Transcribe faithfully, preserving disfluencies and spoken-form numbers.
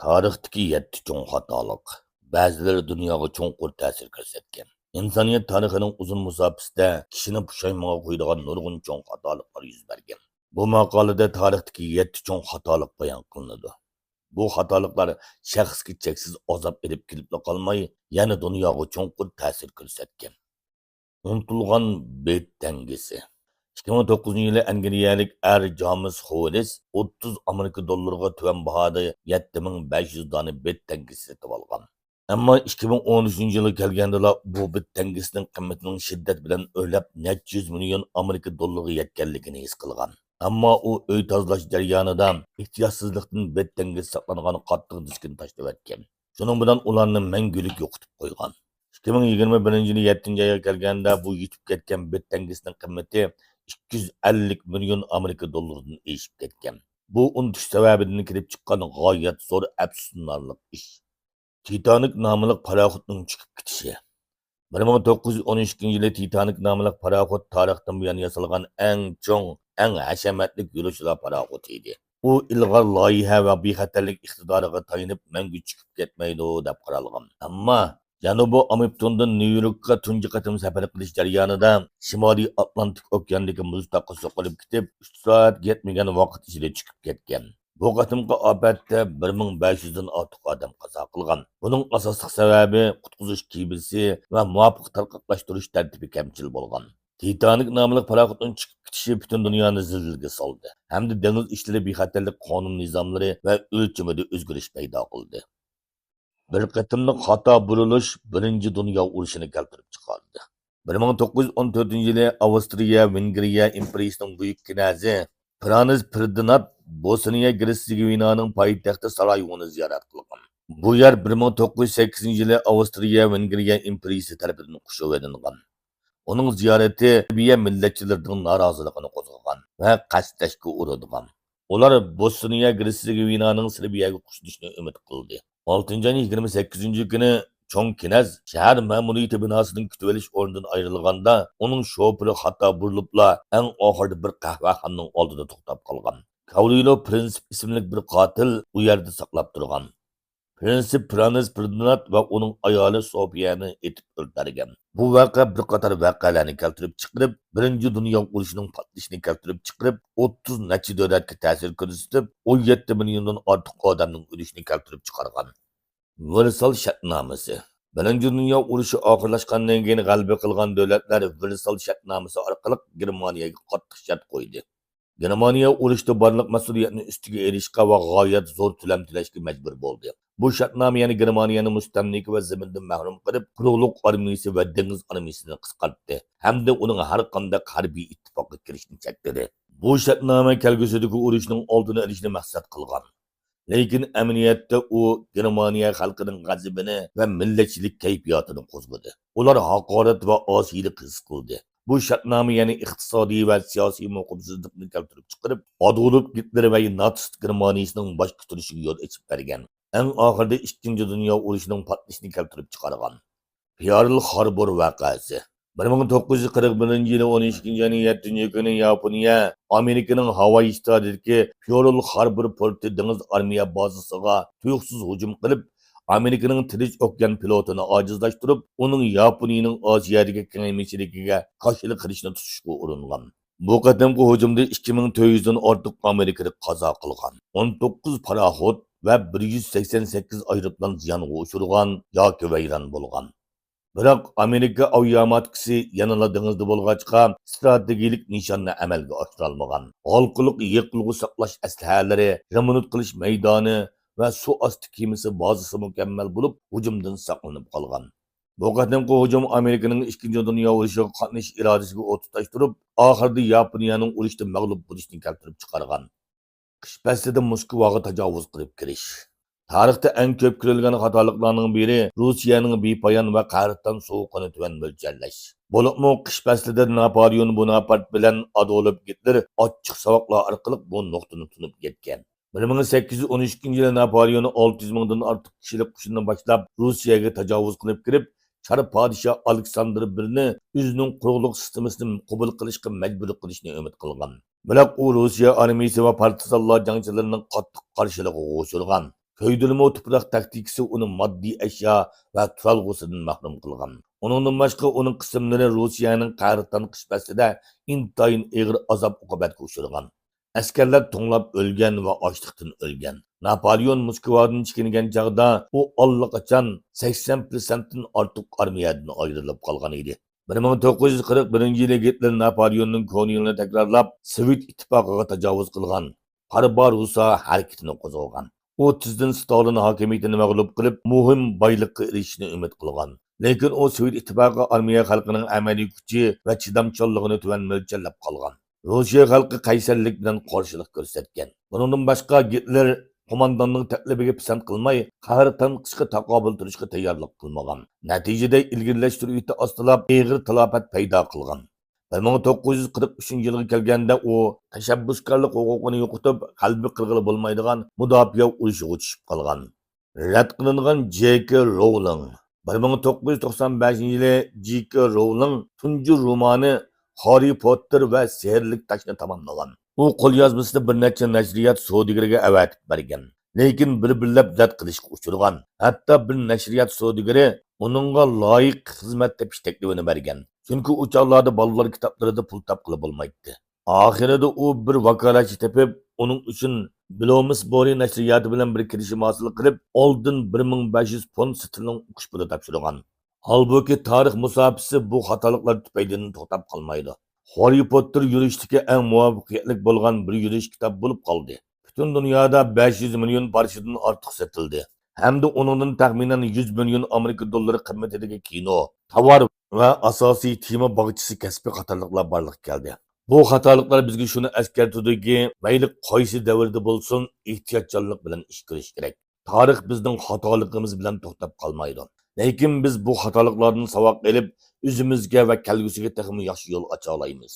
تارىختىكى يەتتە چوڭ خاتالىق. بەزىلىرى دۇنياغا چوڭقۇر تەسىر كۆرسەتكەن. ئىنسانىيەت تارىخىنىڭ ئۇزۇن مۇساپىسىدە كىشىنى پۇشايمانغا قويىدىغان نۇرغۇن چوڭ خاتالىقلار يۈز بەرگەن. بۇ ماقالىدە تارىختىكى يەتتە چوڭ خاتالىق بايان قىلىنىدۇ. بۇ خاتالىقلار شەخسكە چەكسىز ئازاب ئېلىپ كېلىپلا قالماي، يەنە دۇنياغا چوڭقۇر تەسىر كۆرسەتكەن. ئۇنتۇلغان بىت تەڭگىسى. ئىككى مىڭ توققۇزىنچى يىلى ئەنگلىيەلىك ئەر جامېس خولىس ئوتتۇز ئامېرىكا دوللىرىغا تۆۋەن باھادا يەتتە مىڭ بەش يۈز دانە بىت تەڭگىسى سېتىۋالغان. ئەمما ئىككى مىڭ ئون ئۈچىنچى يىلى كەلگەندىلا بۇ بىت تەڭگىسىنىڭ قىممىتىنىڭ شىددەت بىلەن ئۆرلەپ، نەچچە يۈز مىليون ئامېرىكا دوللىرىغا يەتكەنلىكىنى ھېس قىلغان. ئەمما ئۇ ئۆي تازىلاش جەريانىدا ئېھتىياتسىزلىقتىن بىت تەڭگىسى ساقلانغان قاتتىق دىسكىنى تاشلىۋەتكەن. شۇنىڭ بىلەن ئۇلارنى مەڭگۈلۈك يوقىتىپ قويغان. ئىككى مىڭ يىگىرمە بىرىنچى يىلى يەتتىنچى ئايغا كەلگەندە، بۇ يىتىپ كەتكەن بىت تەڭگىسىنىڭ قىممىتى ئىككى يۈز ئەللىك مىليون ئامېرىكا دوللىرىدىن ئېشىپ كەتكەن. بۇ ئۇنتۇش سەۋەبىدىن كېلىپ چىققان غايەت زور ئەپسۇسلىنارلىق ئىش. تىتانىك ناملىق پاراخوتنىڭ چۆكۈپ كېتىشى. بىر مىڭ توققۇز يۈز ئون ئىككىنچى يىلى تىتانىك ناملىق پاراخوت تارىختىن بۇيان ياسالغان ئەڭ چوڭ، ئەڭ ھەشەمەتلىك يولۇچىلار پاراخوتى ئىدى. ئۇ ئىلغار لايىھە ۋە بىخەتەرلىك ئىقتىدارىغا تايىنىپ مەڭگۈ چۆكۈپ كەتمەيدۇ، دەپ قارالغان. ئەمما جەنۇبىي ئامىپتوندىن نيۇ يوركقا تۇنجى قېتىم سەپەر قىلىش جەريانىدا شىمالىي ئاتلانتىك ئوكياندىكى مۇز تاغقا سوقۇلۇپ كېتىپ، ئۈچ سائەت يەتمىگەن ۋاقىت ئىچىدە چۆكۈپ كەتكەن. بۇ قېتىمقى ئاپەتتە بىر مىڭ بەش يۈزدىن ئارتۇق ئادەم قازا قىلغان. بۇنىڭ ئاساسلىق سەۋەبى قۇتقۇزۇش كېمىسى ۋە مۇۋاپىق تارقاقلاشتۇرۇش تەرتىپى كەمچىل بولغان. تىتانىك ناملىق پاراخوتنىڭ چىقىپ كېتىشى پۈتۈن دۇنيانى زىلزىلىگە سالدى ھەمدە دېڭىز ئىچلىرى بىخەتەرلىك قانۇن نىزاملىرى ۋە ئۆلچىمىدە ئۆزگىرىش پەيدا قىلدى. بىر قېتىملىق خاتا بۇرۇلۇش بىرىنچى دۇنيا ئۇرۇشىنى كەلتۈرۈپ چىقاردى. بىر مىڭ توققۇز يۈز ئون تۆتىنچى يىلى ئاۋسترىيە ۋېنگرىيە ئىمپېرىيىسىنىڭ بۈيۈك كىنەزى فرانز فېردىنات بوسنىيە گېرتسېگوۋىنانىڭ پايتەختى سارايېۋونى زىيارەت قىلغان. بۇ يەر بىر مىڭ توققۇز يۈز سەككىزىنچى يىلى ئاۋسترىيە ۋېنگرىيە ئىمپېرىيىسى تەرىپىدىن قورشىۋېلىنغان. ئۇنىڭ زىيارىتى سېربىيە مىللەتچىلىرىنىڭ نارازىلىقىنى قوزغىغان ۋە قەستلەشكە ئۇرۇنغان. ئۇلار بوسنىيە گېرتسېگوۋىنانىڭ سېربىيەگە قوشۇلۇشىنى ئۈمىد قىلدى. ئالتىنچى ئاينىڭ يىگىرمە سەككىزىنچى كۈنى چوڭ كىنەز شەھەر مەمۇرىيىتى بىناسىدىن كۈتۈۋېلىش ئورنىدىن ئايرىلغاندا، ئۇنىڭ شوپۇرى خاتا بۇرۇلۇپلا ئەڭ ئاخىرىدا بىر قەھۋەخانىنىڭ ئالدىدا توختاپ قالغان. كاۋلىلو پرىنسىپ ئىسىملىك بىر قاتىل ئۇ يەردە ساقلاپ تۇرغان. پرىنسىپ فرانز فېردىنات ۋە ئۇنىڭ ئايالى سوفىيەنى ئېتىپ ئۆلتۈرگەن. بۇ ۋەقە بىر قاتار ۋەقەلەرنى كەلتۈرۈپ چىقىرىپ، بىرىنچى دۇنيا ئۇرۇشىنىڭ پارتلىشىنى كەلتۈرۈپ چىقىرىپ، ئوتتۇز نەچچە دۆلەتكە تەسىر كۆرسىتىپ، ئون يەتتە مىليوندىن ئارتۇق ئادەمنىڭ ئۆلۈشىنى كەلتۈرۈپ چىقارغان. ۋېرسال شەرتنامىسى. بىرىنچى دۇنيا ئۇرۇشى ئاخىرلاشقاندىن كېيىن، غەلىبە قىلغان دۆلەتلەر ۋېرسال شەرتنامىسى ئارقىلىق گېرمانىيەگە قاتتىق شەرت قويدى. گېرمانىيە ئۇرۇشتا بارلىق مەسئۇلىيەتنى ئۈستىگە ئېلىشقا ۋە غايەت زور تۆلەم تۆلەشكە مەجبۇر بولدى. بۇ شەرتنامە يەنە گېرمانىيەنى مۇستەملىكە ۋە زېمىندىن مەھرۇم قىلىپ، قۇرۇقلۇق ئارمىيىسى ۋە دېڭىز ئارمىيىسىنى قىسقارتتى ھەمدە ئۇنىڭ ھەر قانداق ھەربىي ئىتتىپاققا كىرىشىنى چەكلىدى. بۇ شەرتنامە كەلگۈسىدىكى ئۇرۇشنىڭ ئالدىنى ئېلىشنى مەقسەت قىلغان. لېكىن ئەمەلىيەتتە ئۇ گېرمانىيە خەلقىنىڭ غەزىپىنى ۋە مىللەتچىلىك كەيپىياتىنى قوزغىدى. ئۇلار ھاقارەت ۋە ئاسىيلىق ھېس قىلدى. بۇ شەرتنامە يەنە ئىقتىسادىي ۋە سىياسىي مۇقىمسىزلىقنى كەلتۈرۈپ چىقىرىپ، ئادولف گىتلېر ۋە ناتسىست گېرمانىيىسىنىڭ باش كۆتۈرۈشىگە يول ئېچىپ بەرگەن. ئەڭ ئاخىرىدا ئىككىنچى دۇنيا ئۇرۇشىنىڭ پارتلىشىنى كەلتۈرۈپ چىقارغان. پېرل خاربور ۋەقەسى. بىر مىڭ توققۇز يۈز قىرىق بىرىنچى يىلى ئون ئىككىنچى ئاينىڭ يەتتىنچى كۈنى ياپونىيە ئامېرىكىنىڭ ھاۋاي شتاتىدىكى پېرل خاربور پورتى دېڭىز ئارمىيە بازىسىغا تۇيۇقسىز ھۇجۇم قىلىپ، ئامېرىكىنىڭ تىنچ ئوكيان فلوتىنى ئاجىزلاشتۇرۇپ، ئۇنىڭ ياپونىيىنىڭ ئاسىيادىكى كېڭەيمىچىلىكىگە كاشىلا قىلىشنى تۇتۇشقا ئۇرۇنغان. بۇ قېتىمقى ھۇجۇمدا ئىككى مىڭ تۆت يۈزدىن ئارتۇق ئامېرىكىلىق قازا قىلغان. ئون توققۇز پاراخوت ۋە بىر يۈز سەكسەن سەككىز ئايروپىلان زىيانغا ئۇچرىغان ياكى ۋەيران بولغان. بىراق، ئامېرىكا ئاۋىئاماتكىسى يەنىلا دېڭىزدا بولغاچقا، ئىستراتېگىيەلىك نىشاننى ئەمەلگە ئاشۇرالمىغان. ھالقىلىق يېقىلغۇ ساقلاش ئەسلىھەلىرى، رېمونت قىلىش مەيدانى ۋە سۇ ئاستى كېمىسى بازىسى مۇكەممەل بولۇپ، ھۇجۇمدىن ساقلىنىپ قالغان. بۇ قېتىمقى ھۇجۇم ئامېرىكىنىڭ ئىككىنچى دۇنيا ئۇرۇشىغا قاتنىشىش ئىرادىسىگە ئوت تۇتاشتۇرۇپ، ئاخىرىدا ياپونىيەنىڭ ئۇرۇشتا مەغلۇپ بولۇشىنى كەلتۈرۈپ چىقارغان. قىش پەسلىدە موسكۋاغا تاجاۋۇز قىلىپ كىرىش. تارىختا ئەڭ كۆپ كۆرۈلگەن خاتالىقلارنىڭ بىرى روسىيەنىڭ بىپايان ۋە قەھرىتان سوغۇقىنى تۆۋەن مۆلچەرلەش. بولۇپمۇ قىش پەسلىدە ناپالېئون بوناپارت بىلەن ئادولف گىتلېر ئاچچىق ساۋاقلار ئارقىلىق بۇ نۇقتىنى تونۇپ يەتكەن. بىر مىڭ سەككىز يۈز ئون ئۈچىنچى يىلى ناپالېئون ئالتە يۈز مىڭدىن ئارتۇق كىشىلىك قوشۇننى باشلاپ، روسىيەگە تاجاۋۇز قىلىپ كىرىپ، چار پادىشاھ ئالېكساندىر بىرنى ئۆزىنىڭ قۇرۇقلۇق سىستېمىسىنى قوبۇل قىلىشقا مەجبۇر قىلىشنى ئۈمىد قىلغان. بىراق ئۇ روسىيە ئارمىيىسى ۋە پارتىزانلار جەڭچىلىرىنىڭ قاتتىق قارشىلىقىغا ئۇچرىغان. كۆيدۈرمە تۇپراق تاكتىكىسى ئۇنى ماددىي ئەشيا ۋە تۇرالغۇسىدىن مەھرۇم قىلغان. ئۇنىڭدىن باشقا، ئۇنىڭ قىسىملىرى روسىيەنىڭ قەھرىتان قىش پەسلىدە ئىنتايىن ئېغىر ئازاب-ئوقۇبەتكە ئۇچرىغان. ئەسكەرلەر توڭلاپ ئۆلگەن ۋە ئاچلىقتىن ئۆلگەن. ناپالېئون موسكۋادىن چېكىنگەن چاغدا، ئۇ ئاللىقاچان سەكسەن پىرسەنتتىن ئارتۇق ئارمىيەدىن ئايرىلىپ قالغان ئىدى. بىر مىڭ توققۇز يۈز قىرىق بىرىنچى يىلى گىتلېر ناپالېئوننىڭ كونا يىلىنى تەكرارلاپ، سوۋېت ئىتتىپاقىغا تاجاۋۇز قىلغان بارباروسسا ھەرىكىتىنى قوزغىغان. ئۇ تېزدىن ستالىن ھاكىمىيىتىنى مەغلۇپ قىلىپ، مۇھىم بايلىققا ئېرىشىشنى ئۈمىد قىلغان. لېكىن ئۇ سوۋېت ئىتتىپاقى ئارمىيە خەلقىنىڭ ئەمەلىي كۈچى ۋە چىدامچانلىقىنى تۆۋەن مۆلچەرلەپ قالغان. روسىيە خەلقى قەيسەرلىك بىلەن قارشىلىق كۆرسەتكەن. بۇنىڭدىن باشقا، گىتلېر قومانداننىڭ تەلىپىگە پىسەنت قىلماي، قەھرىتان قىشقا تاقابىل تۇرۇشقا تەييارلىق قىلمىغان. نەتىجىدە، ئىلگىرىلەش سۈرئىتى ئاستىلاپ، ئېغىر تالاپەت پەيدا قىلغان. بىر مىڭ توققۇز يۈز قىرىق ئۈچىنچى يىلغا كەلگەندە، ئۇ تەشەببۇسكارلىق ھوقۇقىنى يوقىتىپ، غەلىبە قىلغىلى بولمايدىغان مۇداپىئە ئۇرۇشىغا چۈشۈپ قالغان. رەت قىلىنغان جې كې روۋلىڭ. بىر مىڭ توققۇز يۈز توقسان بەشىنچى يىلى جې كې روۋلىڭ تۇنجى رومانى خاررى پوتتېر ۋە سېھىرلىك تاشنى تاماملىغان. ئۇ قوليازمىسىنى بىر نەچچە نەشرىيات سودىگىرىگە ئەۋەتىپ بەرگەن. لېكىن بىر-بىرلەپ رەت قىلىشقا ئۇچرىغان. ھەتتا بىر نەشرىيات سودىگىرى ئۇنىڭغا لايىق خىزمەت تېپىش تەكلىپىنى بەرگەن. چۈنكى ئۇ چاغلاردا بالىلار كىتابلىرىدا پۇل تاپقىلى بولمايتتى. ئاخىرىدا ئۇ بىر ۋاكالەتچى تېپىپ، ئۇنىڭ ئۈچۈن بلومسبورى نەشرىياتى بىلەن بىر كېلىشىم ھاسىل قىلىپ، ئالدىن بىر مىڭ بەش يۈز فونت ستېرلىڭ ئۇقۇش پۇلى تاپشۇرغان. ھالبۇكى، تارىخ مۇساپىسى بۇ خاتالىقلار تۈپەيلىدىن توختاپ قالمايدۇ. خاررى پوتتېر يۈرۈشتىكى ئەڭ مۇۋەپپەقىيەتلىك بولغان بىر يۈرۈش كىتاب بولۇپ قالدى. پۈتۈن دۇنيادا بەش يۈز مىليون پارچىدىن ئارتۇق سېتىلدى ھەمدە ئۇنىڭدىن تەخمىنەن يۈز مىليون ئامېرىكا دوللىرى قىممىتىدىكى كىنو، تاۋار ۋە ئاساسىي تېما باغچىسى كەسپى قاتارلىقلار بارلىققا كەلدى. بۇ خاتالىقلار بىزگە شۇنى ئەسكەرتىدۇكى، مەيلى قايسى دەۋردە بولسۇن، ئېھتىياتچانلىق بىلەن ئىش كۆرۈش كېرەك. تارىخ بىزنىڭ خاتالىقىمىز بىلەن توختاپ قالمايدۇ. لېكىن بىز بۇ خاتالىقلاردىن ساۋاق ئېلىپ، ئۆزىمىزگە ۋە كەلگۈسىگە تېخىمۇ ياخشى يول ئاچالايمىز.